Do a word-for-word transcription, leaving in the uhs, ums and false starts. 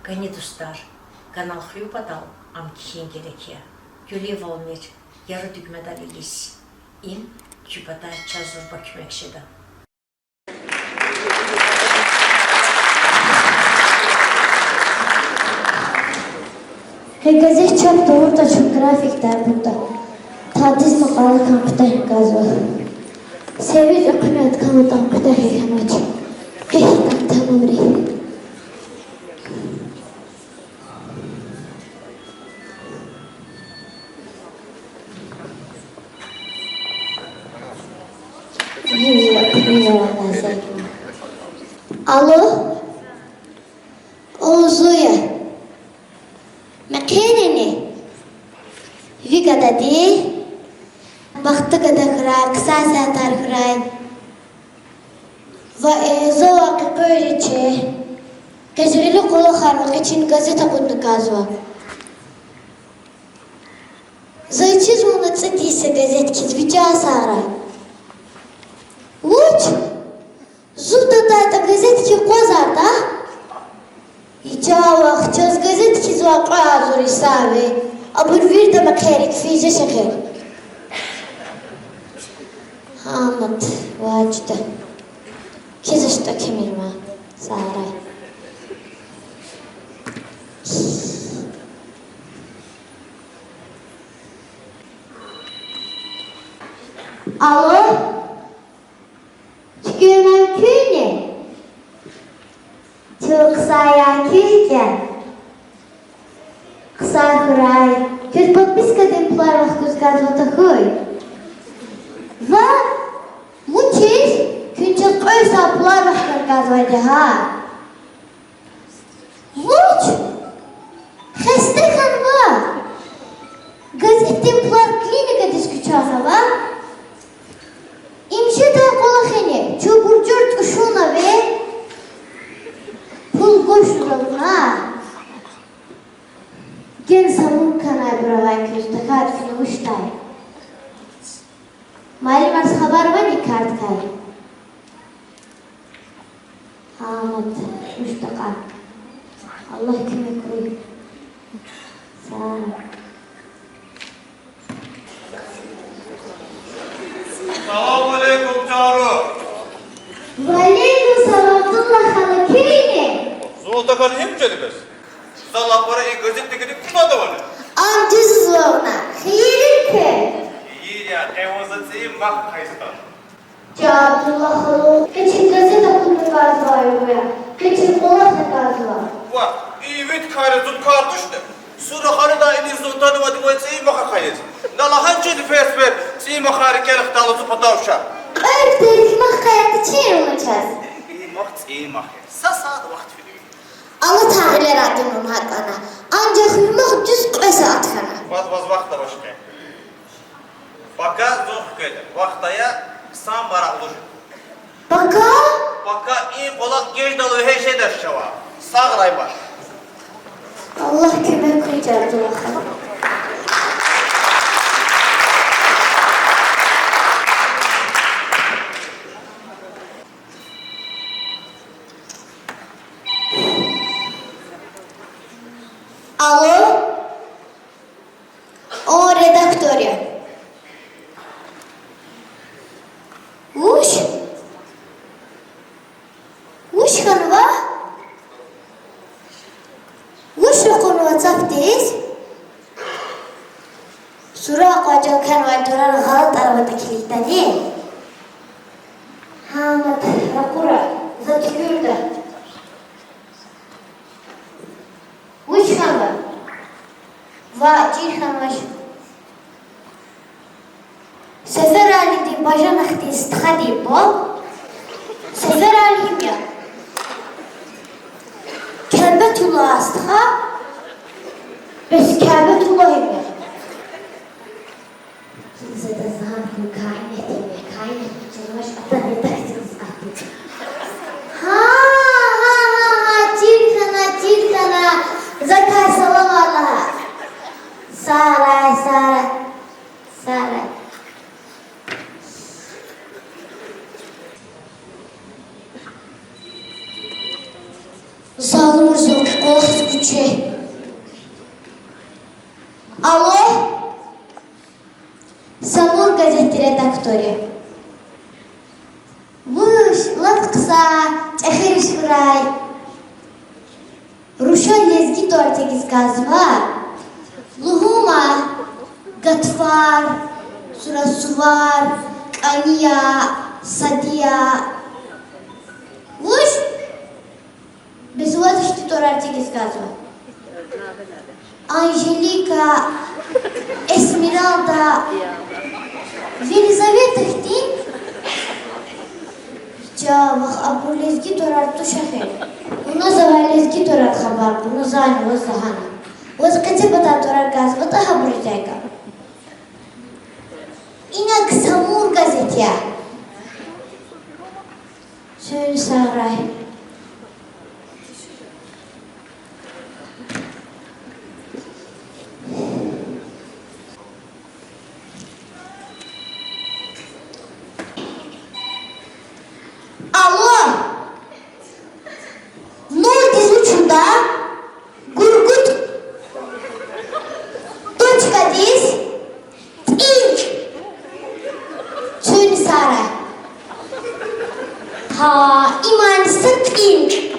Къени дустар, канал хуьн патал ам кхьин герек я. Гуьлуьнвал мир, яру дуьгмедал илис. Им куь патай чаз зурба куьмек жеда. Къе газет чап тавуртӀа, чун график тайбуртӀа, тадиз макъала кӀан куьтягь кӀанзава. Севиз экуьнин атканатӀа куьтягь хьанвач. Къе хьтин тамамрин. Алло? О, Зуя. Мехъерини? Ви гадади? Бахтуни гада хьурай, хъсан сятар хьурай. Ва, э, зава къекъуьричи. Къе жуьрели кӀвалахар ва къе чун газет акъудна кӀанзава. Заз чизвани цӀуд йиса газет хьиз, ви чан сагърай. Вуч? Зун татайтӀа газет хьиз акъвазарда? И чан вах, чаз газет хьиз вакъа агъзур йиса ава. Абур вирида мехъерик физ жеч эхир. Гьамат, вачда. Хьиз ачтӀа кимир ма, сагърай. Алло? Чуькьуьнан куьн я? Чун хъсан я, куьн я? Хъсан хьурай. Квез подпискадин пулар вахкуз кӀанзаватӀа хьуй. Ва, вучиз? Куьн чаз кьве йиса пулар вахкун кӀанзавайди я гьа. Вуч? Хесте хьанва? Газетдин пулар клиникадиз куьчезвай. Им жедай кӀвалах яни, чун буржар тӀушунавай. Пул гуж жезва вуна. Гена са мумканай буравай квез, тахьайтӀа куьне вучдай. Муаллимриз хабар авани карткай? Гьамат, вуч такьа. Аллагь куьмек хьуй. Са- Салам алейкум, чару. Ва алейкум салам, Абдулла хала, куьн я? Зун тахьана гьим жеди бес? За лап пара и газетдикай кутадавани? Ам дуьз лугьузва вуна, хийир я квез. Хийир я, къе вун за цӀийи мах хьайитӀа. Я Абдулла халу, къе чун газет акъудна кӀанзавайбур я, къе чун кӀвалахна кӀанзава. Ва, и вид кар зун кар тушни? Сура ханумдай иниз зун атанвайди вун цӀийи мах хьайиз. На лагьан чиди фесвер цӀийи махар рикӀел хтайла зун патав ша. Кьве патарихъ мах хьайитӀа чир авуна чаз. И мах цӀийи мах я. Са сят вахт фида. Алатай гъилерай динун гьакӀ хьана. Анжах и мах дуьз кьве сят хьана. Ваз, ваз вахт авач къе. Пака, зун хкведа. Вахт ая, хъсан марагълу жув. Пака? Пака, и кӀвалах геждал вегьез жедач чавай. Сагърай ваъ. Аллагь куьмек хьуй, Абдулла хала. Алло? О, редактор я. Вуч? Вуч хьанва? Вуч ракъурнава цафдиз? Сура акъваздай хьанвай тӀварар гъалатӀар аватӀа килигдани? Гьамат, ракъура, за туькӀуьрда. Вуч хьанва? Ваъ, чир хьанвач. Сефералидин бажанахдин стхадин паб. Сеферали гьим я? Кябетуллагьан стха. Бес Кябетуллагь гьим я? Зада зан куь каинат гьим я, каинат чӀурмаш атана тахьтиз атӀи. Гьа, гьа, гьа, гьа, чир хьана, чир хьана. Закай саламар лагь. Сагърай, сагърай. Сагърай. Залумар зун кӀвалахиз куьч Вуч лап хъсан чӀехи руш хьурай. Руша лезги тӀвар тегиз кӀанзава. Лугьума: гатфар, сурасувар, кӀани я, сади я. Вуч? Бес ваз ихьтин тӀварар тегиз кӀанзава? Анжелика, Эсмералда, Елизавета хьтин? Чан вах, абур лезги тӀварар туш эхир. Вуна завай лезги тӀварар хабар кьуна, зани ваз лагьана. Ваз къецепатай тӀварар кӀанзаватӀа, гьабуруз яйка. Ина Самур газет я. Цуьн сагърай. Алло! Нулдиз вуч лугьуда? Гургуд. Точкадиз тӀилкӀ. Цуьн сагърай. Гьа, иман са тӀилкӀ.